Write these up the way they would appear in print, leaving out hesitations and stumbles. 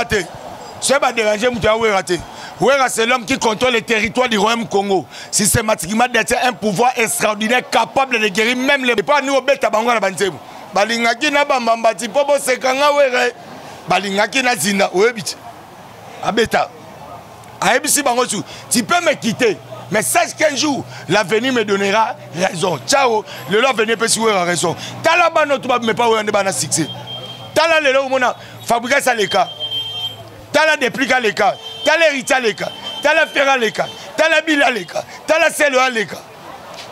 ozanga te, soki badérange moto ya Wera te. Wera, c'est l'homme qui contrôle le territoire du royaume Congo systématiquement, détient un pouvoir extraordinaire capable de guérir même les pas. Ni obeta bango na banzembo balingaki na bambambati mpo boseka nga. Wera balingaki na zinda, oyebi ti abeta, ayebisi bango su: "Tu peux me quitter, mais sache qu'un jour l'avenir me donnera raison." Ciao. Lelo avenir epesi Wera raison. Tala bana to bamepa Wera nde bana succès. Tala lelo, omona Fabregas aleka, tala Deplick aleka, tala Héritier aleka, tala Ferre aleka, tala Bila aleka, tala Selo aleka,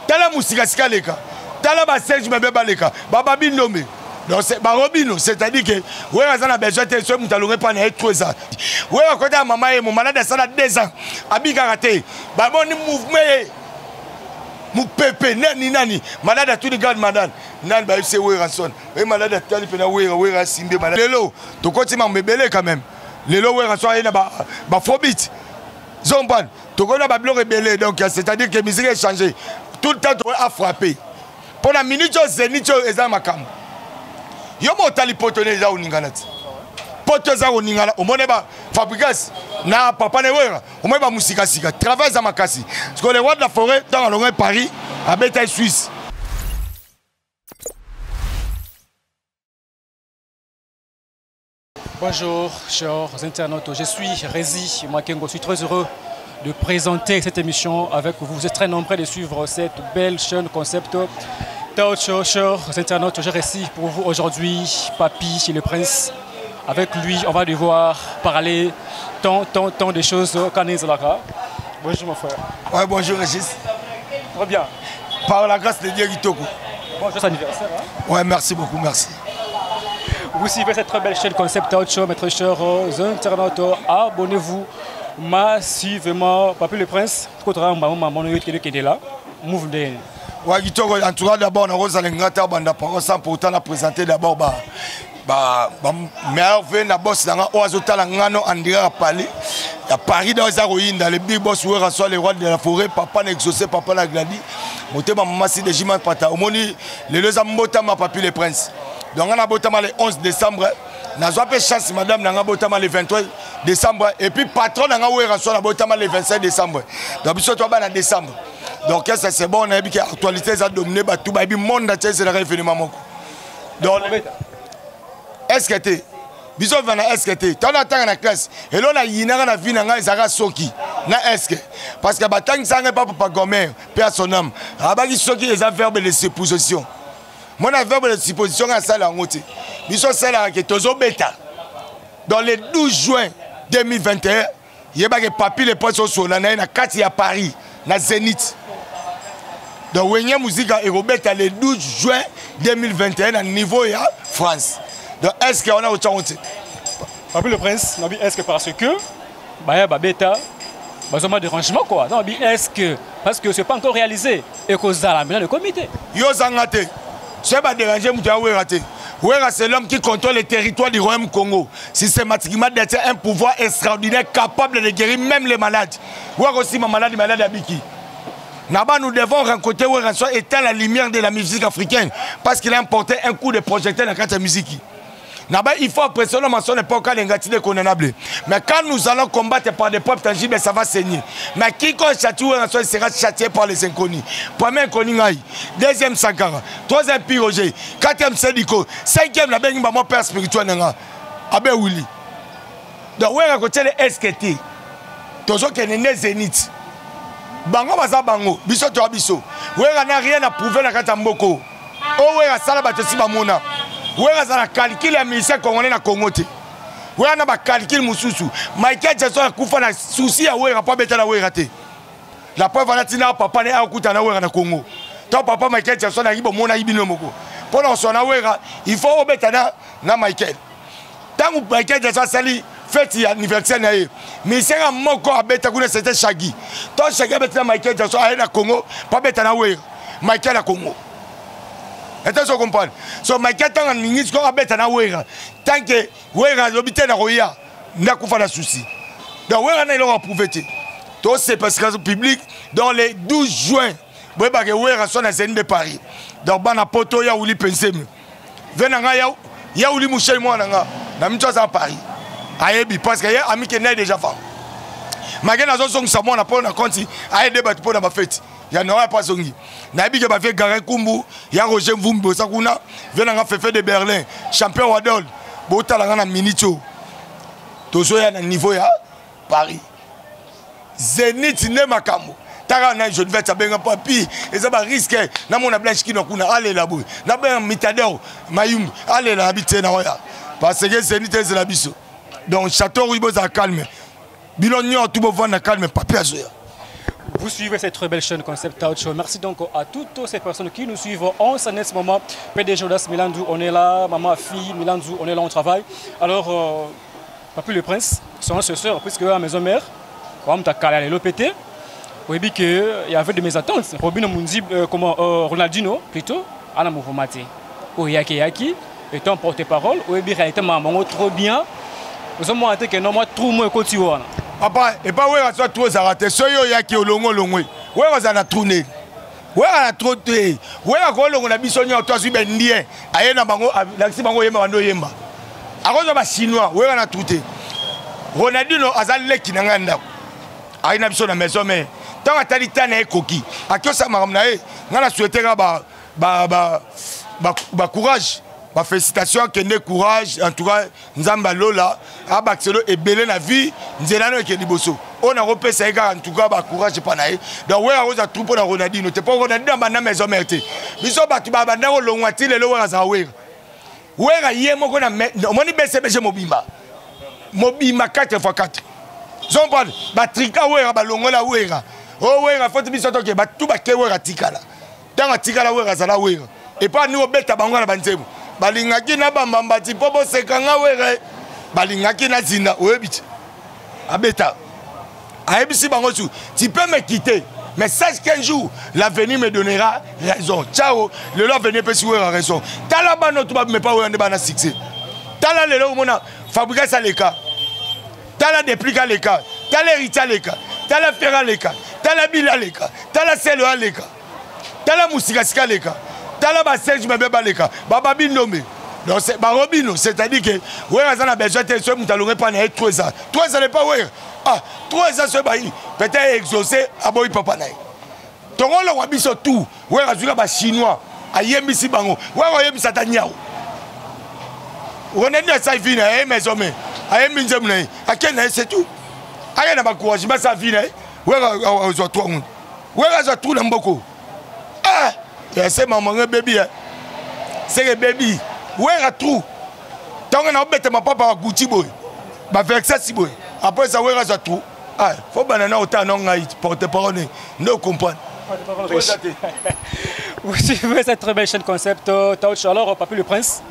tala Musikasika aleka, tala baserge mabe baleka, bababi ndombe. Donc barobino, c'est-à-dire que Wera aza na besoin te. Soki moto alongo epa na ye, tro eza Wera kota ya mama ye mo malade, asala 2 ans, abikaka te. Bamoni mouvement ye mopepe nani nani malade, atuni garde malade nani, bayebisi Werrason oye malade, atali mpena Wera. Wera asimbi malade. Lelo tokoti mambo ebele quand même. Lelo Werrason aye na baafrobeat zombane, tokoti na babiloko ebele. Donc c'est-à-dire que musique échange tout le temps, afrappe mpo na minute oyo. Zénith oyo eza makambo. Yo mo otali poto ne eza koningana ti poto eza koningana. Omoni ba Fabregas na papa na Wera, omoni bamusikasika, travail eza makasi. Parce que le roi de la forêt, ntango alongoi Paris, abeta Suisse. Bonjour, chers internautes. Je suis Rézi Makengo. Je suis très heureux de présenter cette émission avec vous. Vous êtes très nombreux de suivre cette belle chaîne concept. Touch, chers internautes, j'ai réussi pour vous aujourd'hui Papy le Prince. Avec lui, on va devoir parler tant, tant, tant de choses. Bonjour mon frère. Ouais, bonjour Régis. Très bien. Par la grâce de Dieu, kitoko. Bonjour anniversaire. Hein? Ouais, merci beaucoup, merci. Vous suivez cette très belle chaîne Concept Out Show, mes très chers internautes. Abonnez-vous massivement. Papi le Prince, move. Ouais, kitoko. En tout cas, d'abord, nakozala ngata banda parole sans pourtant na présenter d'abord ba ba ba merveille na boss nanga oyo azotala ngano en direct à Paris, ya Paris. Donc eza koyinda le big boss Wera, soit le roi de la forêt, papa na exaucé, papa na Gladi motema, mama si de Jima Pata. Omoni lelo eza mbotama Papi le Prince. Donc nga nabotama le 11 décembre, nazwa mpe chance, madame na nga botama le 23 décembre, et puis patron na nga Wera so nabotama le 25 décembre. Donc biso toa bana décembre. Donc ça, c'est bon. Nayebi ke actualité eza domine, bato bayebi monde entier, ezelaka événement moko. Donc est ce que te biso vana, est ce que te ntango natanga na classe, elo nayinaka na vie na ngai ezalaka soki na est ce que, parce que batangisaka ngai pa papa Gomer mpe à son âme, abaki soki eza verbe de supposition. Mona verbe de supposition ngai asala yango te. Biso osalaka ke tozobeta dans le 12 juin 2021. Yebaki Papi le Prince osola na ye na kati ya Paris na Zénith. Donc Wenge Musica ekobeta le 12 juin 2021 na niveau ya France. Donc est ce que wana otyango te? Papi le Prince nabi, est ce que parce que baya babeta bazoma dérangement quoi? Non, est ce que parce que c'est pas encore réalisé et kozala maintenant le comité. Yo ozanga te, soki badérange moto ya Wera te. Wera, c'est l'homme qui contrôle le territoire du royaume Congo systématiquement, détient un pouvoir extraordinaire capable de guérir même les malades. Wera aussi ma malade, malade abiki. Là-bas, nous devons rencontrer Wera soit étant la lumière de la musique africaine parce qu'il a importé un coup de projecteur dans la musique. Là-bas, il faut apprécier l'homme à son époque, quand il est condamnable. Mais quand nous allons combattre par des peuples tangibles, ça va saigner. Mais quiconque châtie Wera sera châtié par les inconnus. Premier inconnu, deuxième Sankara, troisième Piroger, quatrième Sediko, cinquième la bengi mon père spirituel nanga, Abe Willy. Donc, Wera kotiele SKT. Tozokende nde Zénith. Bango baza bango, biso toya biso. Wera n'a rien à prouver na kati ya mboko. Oyo Wera asala, bato esi bamona. Wera aza na calcul ya musicien congolais na Congo te. Wera na bacalcul mosusu. Michael Jackson akufa na souci ya Wera mpo abeta na Wera te. La preuve wana, ntina papa ne akuta na Wera na Congo to papa Michael Jackson ayaki, bomonaki bino moko. Mpo na koswa na Wera, il faut obeta na Michael. Ntango Michael Jackson asali fête ya anniversaire na ye, musicien moko abeta kuna, c'était Shaggy. To Shaggy abeti na Michael Jackson, aye na Congo mpo abeta na Wera. Michael ya Congo ete so comprendre. So Michael, ntango alingi sikoyo abeta na Wera, tant que Wera alobi te na koya, nde akufa na souci. Donc Wera na eloko aprouve te. Tosepesika public. Donc le 12 juin, boyebake Wera so na Zénith de Paris. Donc bana poto ya wuli pensemi ve na ngai ya wuli mushei, mwana nga na miso aza Paris. Ayebi parce que ye amikende déjà femme. Make nazozongisa mwana mpo na konti ayede bato mpo na bafeti ya noel mpo azongi. Nayebi ke bavie Garin Kumbu ya Roger Mvumbi boza kuna, vie nanga Fefe de Berlin, champion wadol, botala nga na minute oyo tozoya na niveau ya Paris. Zenith nde makambo. Taka na Geneviève abenga papi, eza ba risque namona Blanche Kino kuna alela boye, nabenga Mitador Mayumbu alela na bitse na oya parce que Zenith ezela biso. Donc Château Rouge bozala calme, bino nyonso tu bovanda calme, papi azoya. Vous suivez cette très belle chaîne Concept Out Show. Merci donc à toutes ces personnes qui nous suivent en ce moment. PDG Audace Milandou, on est là. Maman, fille Milandou, on est là, on travaille. Alors, Papi le Prince, son successeur, puisque à la maison mère, comme tu as calé l'OPT, oui, que il y avait de mes attentes. Robin Mundi, comment, Ronaldinho, plutôt, à la mouvement. Oyaki Yaki, étant porte-parole, oui, réalité, maman, trop bien. Nous sommes en train que non, moi, trop moins côté. Papa, et pas ouais, soit trop raté. Soyo yaki olongo longwe. Ouais, on a tourné. Ouais, on a trop té. Ouais, on longo na biso nyo toi subi ndien. Aye na bango, lakisi bango yemba bando yemba. Akozo ba chinois, ouais on a trouté. Ronaldinho azal leki na nganda. Aye na biso na maison mais tant atali tana ekoki. Akiosa maram na ye, ngana souhaiter ba ba ba ba, ba courage. Ba félicitations kende courage en tout cas Nzamba Lola abaxelo ebele na vie nzela no ekende liboso. On a repessé en tout cas ba courage pa na ye. Donc ouais oza troupe na Ronaldinho te pas Ronaldinho ba na maison mère te. Biso ba tu ba banda ko longwa ti lelo wa za wera. Wera ye moko na omoni BCBG mobimba. Mobimba 4 x 4. Zombal ba trika wera ba longola wera. Oh wera faut biso toke ba tout ba ke wera tikala. Tanga tikala wera zala wera. Et pas nous beta bango na banzebo. Balingaki na bambamba ti po bosekanga were. Balingaki na zinda oyebi ti. Abeta. Ayebisi bango su, tu peux me quitter, mais sache qu'un jour l'avenir me donnera raison. Ciao, le l'avenir peut suivre raison. Tala bano tu ba me pas wende bana succès. Tala lelo mona Fabrice Aleka. Tala Deplick Aleka, tala Héritier Aleka, tala Ferre Aleka, tala Bill Aleka, tala Selo Aleka. Tala Musika Sika Aleka. Tala ba Serge Mebe Baleka, Baba Bindombe. Donc c'est Barobino, c'est-à-dire que ouais ça na besoin de ce mutalonge pas na 3 ans. 3 ans n'est pas ouais. Ah, 3 ans ce bail peut-être exaucé aboy papa na. Tongolo wa biso tout. Ouais azuka ba chinois, ayembisi bango. Ouais oyebisa ta nyao. Ronaldinho sa vie na ye maison mais ayembi nzembo na ye. Akende na ye c'est tout. Aya na ba courage ba sa vie na ye. Ouais azwa 3 mois. Ouais azwa tout na mboko. Ah, ya c'est maman baby. C'est le baby. Ouais a trou. Tant na obeta ma papa wa Gucci boy. Ba Versace boy. Après ça ouais azwa trou. Ah, faut banana autant non ngai porte-parole ne comprendre. Vous suivez cette très belle chaîne Concept Touch. Alors, Papi le Prince,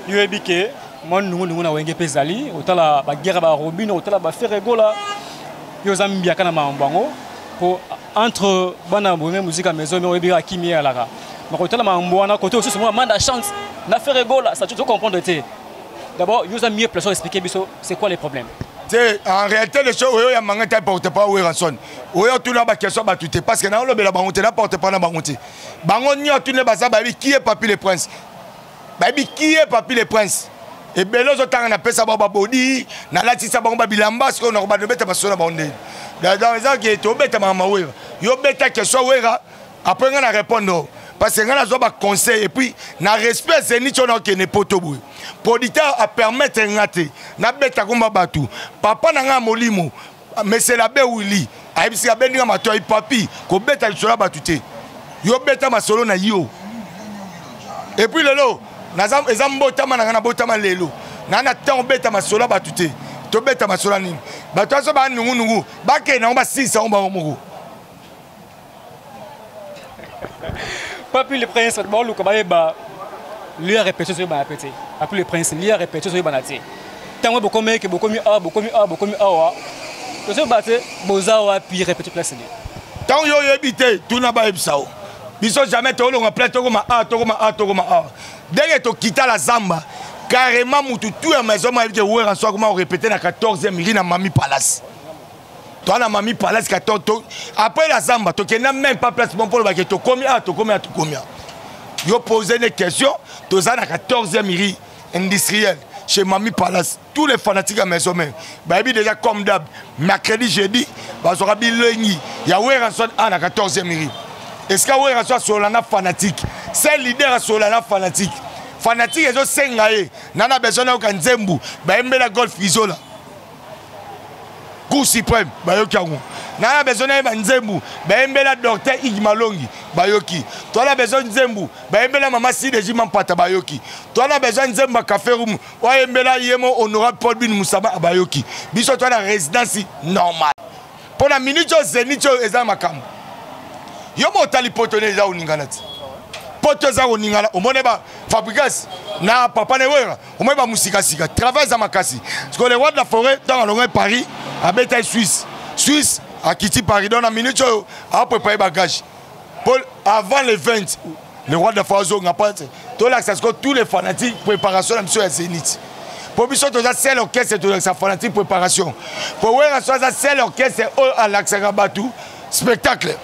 UABK, moi nous nous na wenge pezali, autant la ba guerre ba Robin, autant la ba Ferregola. Yo zambia kana mambango pour entre bana bonne musique à maison mais oyebi akimi alaka. Mais autant la mambo na côté aussi moi manda chance na Ferregola, ça tu dois comprendre té. D'abord, yo mieux place expliquer biso c'est quoi les problèmes. C'est en réalité les choses oyo ya manga ta porte pas oyo ranson. Oyo tout na ba question ba tout parce que na lobela bango te na porte pas na bango te. Bango nyo tout ne baza ba qui est Papi le Prince. Ba bi qui est Papi le Prince. Et belo zo tanga na pesa ba ba bodi na latisa bango ba bilamba ce qu'on a ba beta ba sona ba onde. Dans les ans qui to beta mama wera. Yo beta question wera après nga na répondre parce que nga na zo ba conseil et puis na respect c'est ni tona ke ne poto boy. Producteur a permettre nga te na beta komba batu. Papa na nga molimo mais c'est la be Willy. Ayebisi ka bendi nga mato ay papi ko beta lisola batu te. Yo beta masolo na yo. Et puis lelo naza eza mbotama na nga na botama lelo. Na na temps beta masolo batu te. To beta masolo nini? Bato aso ba nungu nungu ba ke na ba sisa on ba moko. Papi le Prince, bon luka ba ba lui a répété sur ba répété. Papi le Prince, lui a répété sur ba naté. Tango bokomi ke bokomi a bokomi a bokomi a wa. To so ba te boza wa pi répété place ni. Tango yo yebite tuna ba yebisao. Biso jamais to longa plainte to ma a to ma a to ma a. Dès que to kita la zamba carrément mutu tout ya maison ma yebite wera so comment répéter na 14e rue na Mami Palace. Toi na Mami Palace 14 to après la zamba to kena même pas place bon pour ba ke to komi a to komi a to komi a. Yo poser des questions, to za na 14e rue industrielle. Chez Mami Palace, tous les fanatiques ya Maison Mère bayebi déjà, comme d'hab, mercredi, jeudi bazwaka bilengi ya Werrason a na 14e rue. Esika Werrason asolola na fanatique, se leader asolola na fanatique, fanatique ezosenga ye na besoin nayoka nzembu bayembela Golf Izola, Cour suprême, bayoki yango. Na besoin nayeba nzembu bayembela docteur Ig Malongi, bayoki. Toa na besoin nzembu bayembela mama Sideji Mampata, bayoki. Toa na besoin nzembu ya Café Room oyembela ye mo honorable Paul Bin Musaba, bayoki. Biso toa na résidence normale mpo na minute oyo. Zénith oyo eza makambo. Yo mo otali poto ne eza koningana ti poto eza koningana. Omoni ba Fabregas na papa na Wera, omoni bamusikasika, travail eza makasi. Parce que le roi de la forêt, ntango alongoi Paris, abeta Suisse, Suisse akiti Paris. Donc na minute oyo aprépare bagage po avant le 20, le roi de la forêt azonga mpo tolakisa sikoyo tous les fanatiques préparation na biso ya Zénith. Mpo biso toza seul orchestre tolakisa fanatique préparation, mpo Wera so aza seul orchestre oyo alakisaka bato spectacle.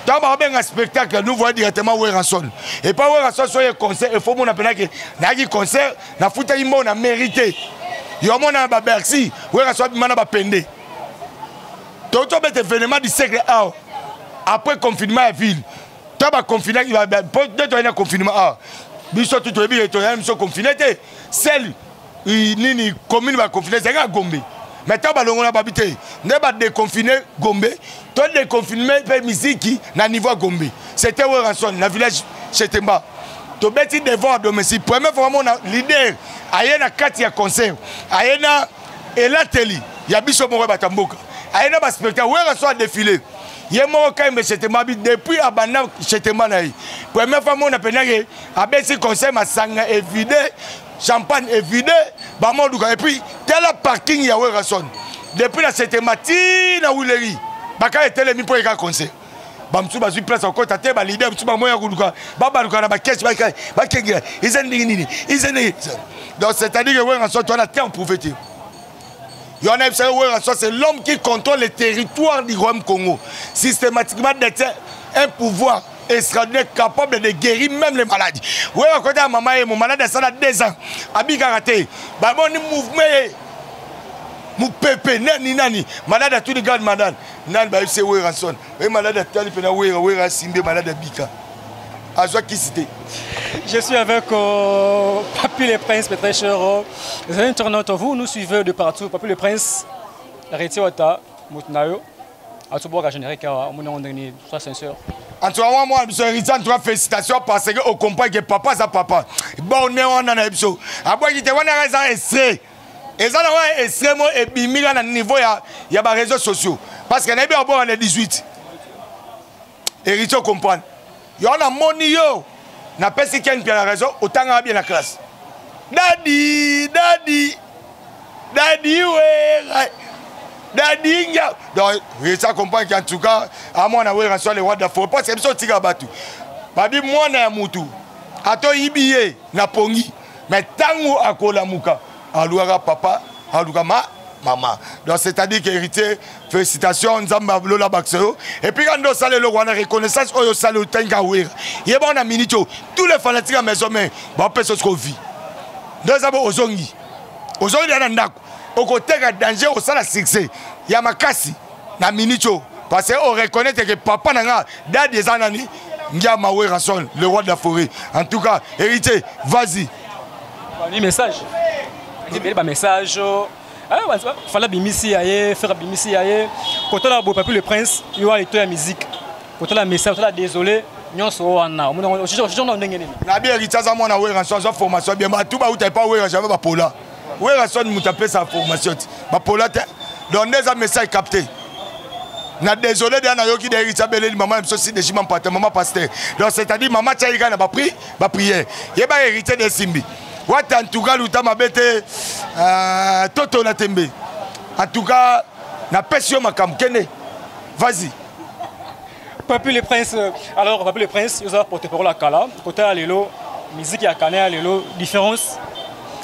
Ntango bakobenga spectacle, nous voyons directement Werrason. Epa Werrason, so ye concert, il faut mona mpenake nayaki concert, nafutaki mbongo na mérité. Yo mona na baBercy, Werrason abima na bapende. Totobeta événement du siècle awa après confinement ya ville. To baconfinaki nde toyai na confinement awa. Biso tu toyebi toyai biso confine te. Sel nini commune baconfine ezalaki ya Gombe, mais ntango balongola babi te nde badéconfine Gombe, to déconfine mpe miziki na niveau ya Gombe. C'était Werrason na village Chetemba, tobeti devant à domicile. Première fois mona leader aye na kati ya concert, aye na elateli ya biso moko ya bato ya mboka, aye na baspectacle. Werrason adéfilé ye moko Kayembe Chetemba bi depuis abanda Chetemba na ye. Première fois mona mpenake abeti concert, masanga evide, champagne evide, bamoduka. Et puis tala parking ya Werrason depuis na Chetemba ti na Huileries, baka etelemi mpo eka concert. Bamosusu bazwi place akota te, baleader mosusu bamoya koluka, babaluka na bakese, bakengela eza ndenge nini, eza ndenge. Donc c'est à dire que Werrason towana te prouvé te. Yo wana yebisaka Werrason, c'est l'homme qui contrôle le territoire du royaume Congo, systématiquement détient un pouvoir extraordinaire, capable de guérir même les maladies. Wera kota ya mama ye mo malade asala 2 ans abikaka te, bamoni mouvement ye mopepe nani nani malade atuni garde malade nani, bayebisi Werrason oye malade atali mpena Wera, Wera asimbe malade abika, azwa kisi te. Je suis avec Papy le Prince, très cher les internautes, vous nous suivez de partout. Papy le Prince, Héritier Wata, Mutnayo, atoboka générique awa, omoni yango ndenge nini? Sois sincère. En tout cas, moi, moi, biso Héritier, en tout cas, félicitations parce que on comprend que papa, ça papa. Bon, on est on a biso. Abwaki te wana eza extrait. Eza na wana extrait mo ebimi na niveau ya ba réseaux sociaux. Parce que nayebi abora le 18. Héritier comprendre. Yo na moni yo. Na pesi ken pia na raison, otanga bien na classe. Daddy, daddy. Daddy we. Daddy nga. Donc, ça comprend qu'en tout cas, à moi na we soit le roi de la forêt parce que biso tika batu. Babi mwana ya mutu. Ato yibi ye na pongi. Mais tango akolamuka, aluaka papa, aluka ma mama. Donc c'est-à-dire que Héritier, félicitations, Nzambe lola bakso. Et puis quand on sale le roi reconnaissance oyo sale utenga wera. Yeba na minute tous les fanatiques à maison mais ba pesa ce qu'on vit. Ndoza bo ozongi. Ozongi na ndako. Okoteka danger, osala succès ya makasi na minute oyo parce que on reconnaît que papa na nga dadi eza nani, Ngiama Werrason, le roi de la forêt. En tout cas, Héritier, vas-y. Ni message ebele, bamessage fala bimisi ya ye frère, bimisi ya ye kotala boye. Papi le Prince, yo wana eto ya musique, kotala message, kotala désolé nyonso wana, omona ndenge nini? Nabi Héritier aza mwana Werrason, azwa formation bien. Bato bauta epa Wera, jamais bapola. Werrason moto apesa formation ti bapola te. Donc nde eza message capté na désolé deya nayoki de Héritier abeleli mama na biso si dejima mpata, mama pasteur. Donc c'est-à-dire mama tiaki kaka na bapri baprière, yeba Héritier de esimbi wata. En tout cas, luta mabe te, toto na tembe. En tout cas, napesi yo makambo, kende, vas-y. Papi le Prince, alors Papi le Prince, oza porte-parole ya kala. Kota ya lelo, musique ya kala ya lelo, différence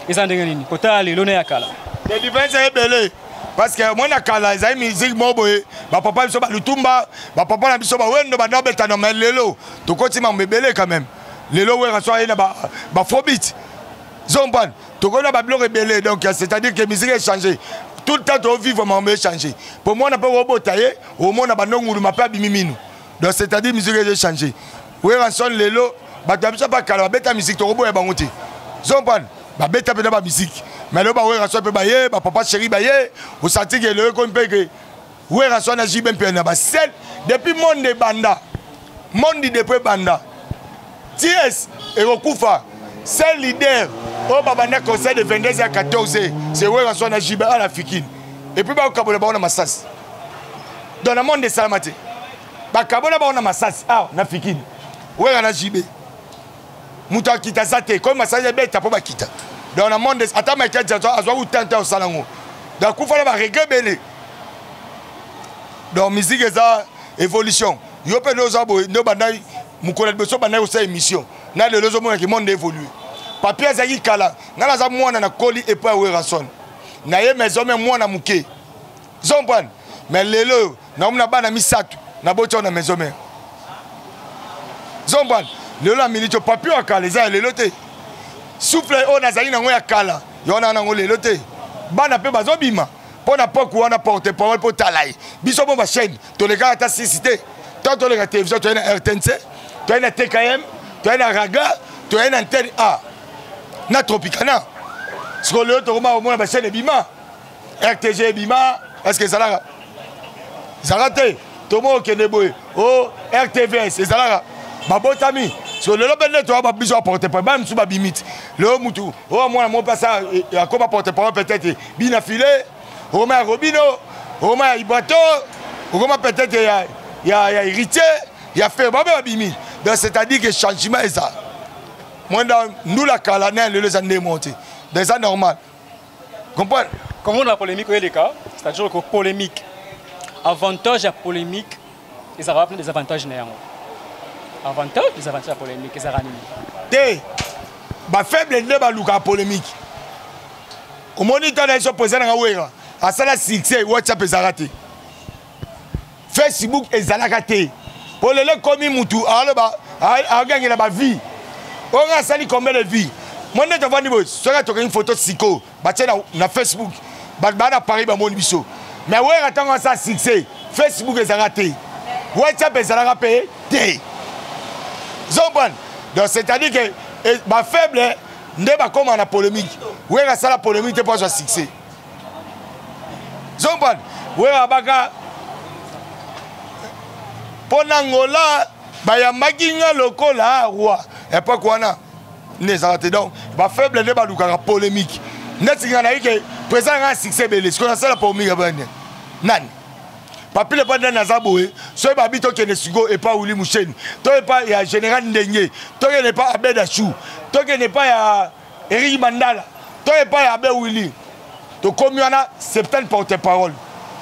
eza ndenge nini kota ya lelo na ya kala? Différence ebele, parce que mwana kala ezali musique moko boye, bapapa biso balutumba, bapapa na biso bawendo banda obetana. Mais lelo tokoti mambo ebele quand même. Lelo Wera so aye na baafrobeat. Zompane tokomi na babiloko ebele. Donc c'est à dire que musique echange tout le temps, tovivre makambo echange po mwana mpe obota ye, omona bando nguluma mpe abimi minu. Donc c'est à dire musique echange. Werrason lelo, bato ya biso bakala babeta musique, tokoboya bango te. Zompane babeta mpe na bamusique, mais lelo baWerrason mpe baye, bapapa chéri baye, osanti ke lelo ekomi mpe ke Werrason na JB mpe na basel depuis monde ebanda, monde depuis ebanda ts ekokufa. Seul leader oyo babanda concert de 22 à 14, c'est Werrason na JB à la Fikine, et puis bakokabola bango na masasi. Donc na monde esalama te, bakabola bango na masasi awa na Fikine. Wera na JB, moto akita aza te, komi masasi ebeta mpo bakita. Donc na monde, ata Michael Jackson azwaki utante osala yango. Donc akufa na baregret ebele. Donc musique eza évolution. Yo mpe nde oza boye, nde obandaki mokolo ya liboso, obandaki kosala émission na lelo, ozomonaki monde évolue. Papier azalaki kala, ngai naza mwana, nakoli epai ya Werrason na ye maison me mwana moke, zompane. Mais lelo oyo nakomi na bana misato, naboti awa na maison mare, zompane. Lelo na miniti oyo, papier ya kala eza ya lelo te. Souffle oyo nazali nango ya kala, yo wana nango lelo te. Bana mpe bazobima mpo na poku wana porte parole mpo tala ye. Biso mo bachaîne tolekaka ata sisi te. Tant toleka télévision, toye na RTNC, toye na TKM, toye na Raga, toye na Antenne A na Tropicana. Sikoyo lelo tokoma komona bachaîne ebima, RTG ebima. Est ce que ezalaka? Ezalaka te. Tomo okende boye o RTVS ezalaka, babotami. So lelo mpe nde toya biso baporte parole, bana mosusu babimi ti lelo. Mutu oyo mwana moko mpasa akoma porte parole, peut-être bina file okoma ya Robino, okoma ya Ibrato, okoma peut-être ya Héritier, ya Ferre, babe babimi. Donc c'est à dire que changement eza mwenda ndula kala na lelo eza nde moko te. Donc eza normal, comprendre. Comment la polémique oyeleka, c'est-à-dire que polémique, avantage ya polémique ezalaka plein des avantages na yango, avantage, désavantage ya polémique ezalaka nini? Te, bafaible nde balukaka polémique. Omoni, tala biso, président nanga Wera asala succès, WhatsApp ezalaka te, Facebook ezalaka te. Po lelo ekomi mutu aloba, agangela bavie oyo nga asali combien de vie. Mo nde tovandi boye, soki tokangi photo sikoyo, batie na Facebook, bato baa na Paris bamoni biso. Mais Wera ntango asala succès, Facebook ezalaka te, WhatsApp ezalaka mpe te, zompane. Donc c'est à dire que bafaible nde bakóma na polémique. Wera asala polémique te mpo azwa succès, zompane. Wera baka mpo na Ngola bayambaki nga lokola roi, époque wana nde ezalaka te. Donc bafaible nde balukaka polémique. Ndeti nga nayi ke président nga succès ebele, sikoyo nasala polémique abane nani? Papi lepa nde naza boye. Soki babi tokende sikoyo epa Wili Musheni, to epa ya général Ndenge, tokende epa Abed Achu, tokende epa ya Erik Mandala, to epa ya Abe Wili, tokomi wana 70 porte parole.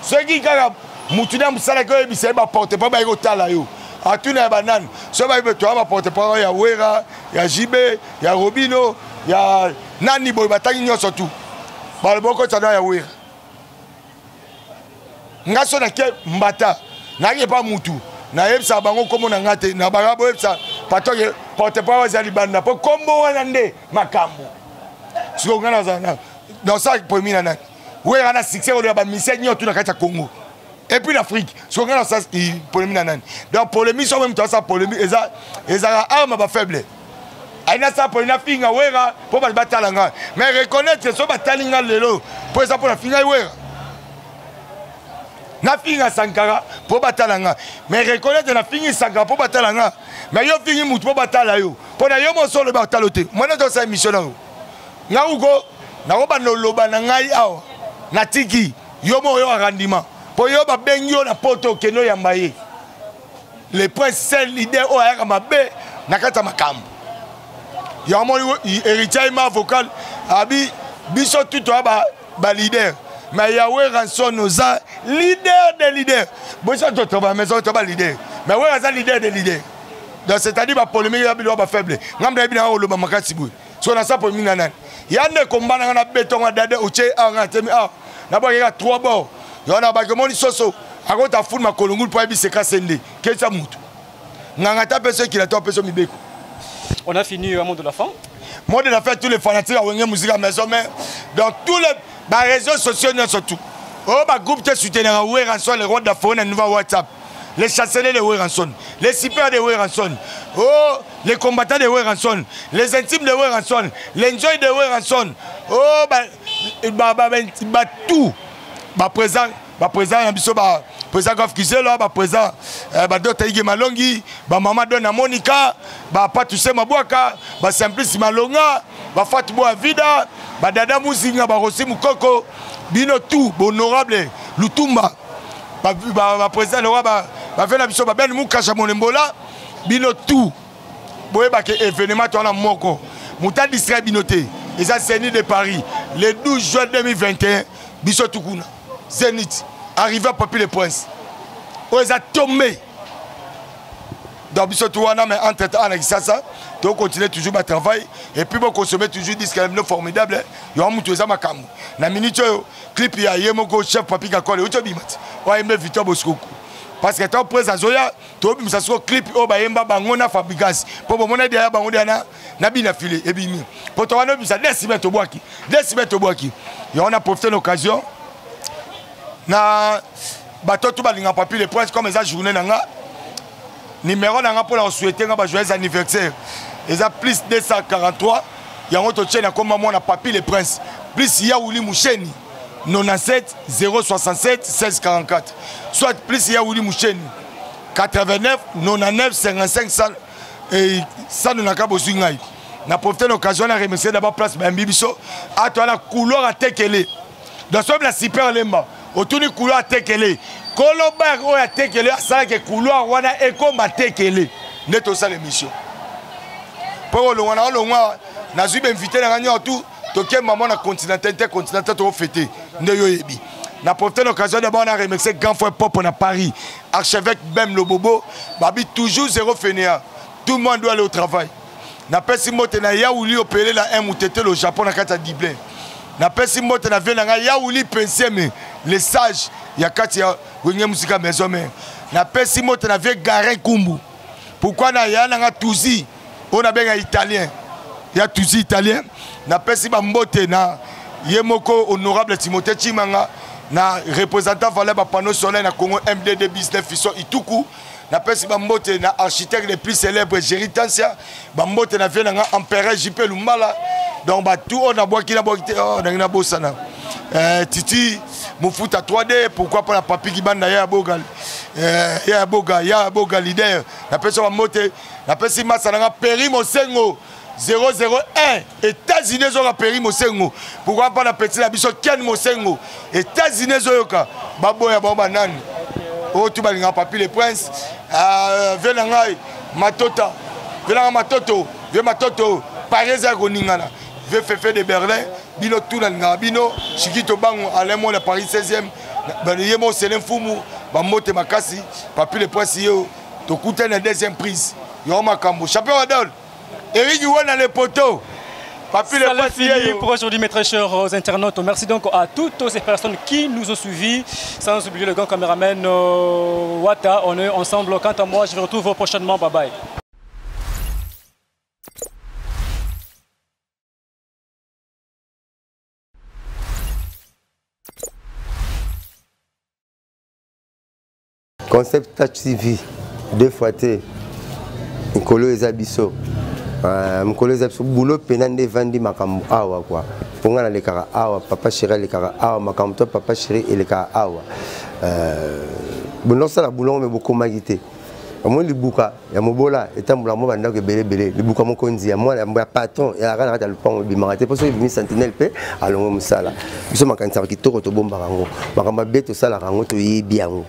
Soki kaka mutu na mosalaki oyebisa ye, baporte parole bayaki kotala yo, atuna ya banani. Soki bayebi toya baporte parole ya Wera, ya JB, ya Robino, ya nani boye, batangi nyonso tu, balobi okotisa na ya Wera. Nga so nake mbata, nayaki epa mutu, nayebisaka bango nkombo na nga te, na baka boyebisa patoke porte parole eza libanda, mpo nkombo wana nde makambo. Sikoyo nga nazala nasala polémique na nani? Wera na succès oyo ya bamisien nyonso na kati ya Congo et puis l'Afrique. Sikoyo nga nasala polémique na nani? Donc polémique, so moto asala polémique, eza ezalaka arme bafaible. Ayi nasala polémique, nafinga Wera mpo bato batala nga. Mais reconnaître, so batali nga lelo, mpo eza mpo nafingai Wera. Nafinga Sankara mpo batala nga, mais reconnaître, nafingi Sankara mpo batala nga. Mais yo fingi mutu mpo batala yo, mpo na yo moso olobi atalo te. Mwana tosala émission na yo, nga uko nakobanda oloba na ngai awa, natiki yo moko oyo arandima mpo yo babengi yo na poto, okende oyamba ye. Le prince, seul leader oyo ayaka mabe na kati ya makambo yango. Moni Héritier ayima vocal, abi biso tu toya baleader, mais ya Werrason oza leader de leader. Boso totoba maison, to baleader, mais Wera aza leader de leader. Donc c'est à dire bapolémique ya bilo bafaible. Ngambo nayebi nanga koloba makasi boye, so nasa polémique na nani? Ya nde komba nanga na betonga dade otie awa, nga natemi awa, nabwakeka trois bord yo na baki. Omoni soso akota fulu makolo ngulu mpo ayebisa ekase nde kesa mutu nganga ta peso ekila to apeso mibeko. On a fini un mot de la fin. Mot de la fin, tous les fanatiques à Wenge Musica Maison Mère, dans tous les ba réseaux sociaux nyonso tout. Oh ba groupe te soutenir Werrason, le roi de la forêt na nouveau WhatsApp. Les chanceliers de Werrason, les super de Werrason, oh les combattants de Werrason, les intimes de Werrason, les enjoy de Werrason, oh ba ba ba, ba, ba tout ba présent ba président ya biso ba président Goff Kizela ba président euh, ba Dota Ige Malongi ba mama Dona Monica ba Patuse Mabwaka ba Simplice Malonga ba Fatou Boa Vida ba Dada Muzinga ba Rossi Mukoko bino tout honorable Lutumba ba ba, ba président Lewa ba ba vena biso ba Ben Mukasha Molembola bino tout boyeba ke événement to wana moko moto adistrait bino te eza Zénith de Paris le 12 juin 2021 biso tukuna Zénith arrivé à Papi le Prince oyo eza tombe donc biso tu wana mais entre temps na Kinshasa to continuer toujours ba travail et puis bo consommer toujours disque na bino formidable yo mutu eza makambo na minute oyo clip ya ye moko chef Papi Kakole oyo bima ti oyo ayembe Victor Boscoku parce que tant prince azoya tobimisa siko clip oyo bayemba bango na Fabregas mpo bomona dia ya bango dia na na bina file ebimi mpo towana obimisa de semaine tobwaki de semaine tobwaki yango na profite na occasion na bato tu balinga papi le prince comme eza journée na nga numéro na nga mpo na kosouhaite nga ba joyeux anniversaire eza plus 243 yango totie na komba mwana papi le prince plus yauli musheni 97 067 1644 soit plus yauli musheni 89 99 55 100 naka bozwi ngai na profite na occasion na remercier d'abord place bayambi biso ato wana couloir atekele donc soki na super lemba otuni couloir atekele kolo bar oyo atekele asalaki couloir wana ekoma tekele nde tosala émission mpo kolongwa na olongwa nazwi bainvité na ngai nyonso tu tokemba mwana continental te continental tokofete nde yo oyebi na profite na occasion d'abord na remercier grand frère popo na paris archevêque bem lobobo babi toujours zéro fainéant tout le monde doit aller au travail napesi mbote na yauli opelela un mutetelo japon na kati ya dublin napesi mbote na vie na ngai yauli pensieme le sage ya kati ya wenge musika maison mare napesi mbote na vie garin kumbu pourquoi na ya na nga tuzi oyo nabenga italien ya tuzi italien napesi bambote na ye moko honorable timothée chimanga na représentant valeur bapanneau solaire na congo mdd business fiso ituku napesi bambote na architecte le plus célèbre géri tansia bambote na vie na nga empereur jp lumbala donc batu oyo nabwaki nabwaki te oh, nangi nabosana eh, titi mofuta 3d pourquoi mpo na papi kibanda ya boga eh, ya boga ya boga leader napesi bambote napesi masa na nga peri mosengo 001 états-unis ezoyoka peri mosengo pourquoi mpa na peti na biso ken mosengo états-unis ezoyoka baboya bango banani oyo tu balingaka papi le prince euh, vie na ngai matota vie na ngai matoto vie matoto paris eza ya koningana vie fefe de berlin bino tu nalingaka bino chikito bango alain mona paris 16e ye mo sele mfumu bambote makasi papi le prince ye tokutani na deuxième prise yo makambo champion wadol Eric Iwana le poteau. Papi le fini pour aujourd'hui, mes très chers internautes. Merci donc à toutes ces personnes qui nous ont suivis. Sans oublier le grand caméraman euh, Wata. On est ensemble. Quant à moi, je vous retrouve prochainement. Bye bye. Concept Touch TV, deux fois te mikolo eza biso euh, mikolo eza biso boulot mpena nde evandi makambo awa kua mpo ngai nalekaka awa papa chéri alekaka awa makambo to papa chéri elekaka awa euh, bonosala boulot me bokomaki te omoni libuka ya mobola etambola mwa bandako ebele ebele libuka mokonzi ya mwana ya patron ezalaka na kati ya lopango ebimaka te mpo soki ebimi sentinelle mpe alongwe mosala biso makanisaka kitoko tobombaka yango makambo mabe tosalaka yango toyebi yango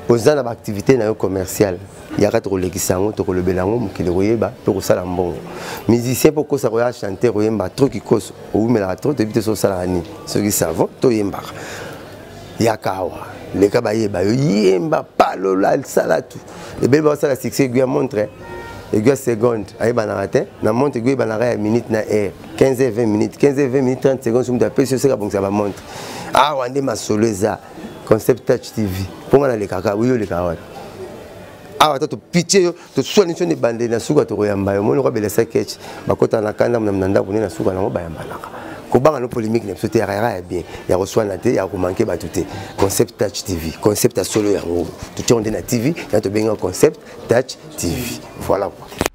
oza na baactivité na yo commerciale yaka tokolekisa yango tokolobela yango mokili koyeba mpe kosala mbongo musicien mpo okosa koya chanter koyemba trop kikoso owumelaka trop toyebi te soki osalaka nini soki savon toyembaka yaka awa leka bayeba yo yemba palola sala tout ebele bakosala succès aiguille ya montre aiguille ya seconde ayebanaka te na montre aiguille ebanaka ya minute na heure 15 heures 20 minutes 15 heures 20 minutes 30 secondes moto apesi yo seka abongisa bamontre awa nde masolo eza concept touch tv mpo nga nalekaka oyo olekaka wapi? Awa ata topitie yo, toswani so na ebandeli, na suka tokoyamba yo. Moni lokwa belesa ketch, bakotana na kanda na ndako nde na suka nango bayambanaka. Kobanga no polémique na biso te, yaka ya bien, ya koswana te, ya komanke bato te. Concept Touch TV, concept ya solo yango totiango nde na TV ya tobenga Concept Touch TV. Voilà quoi.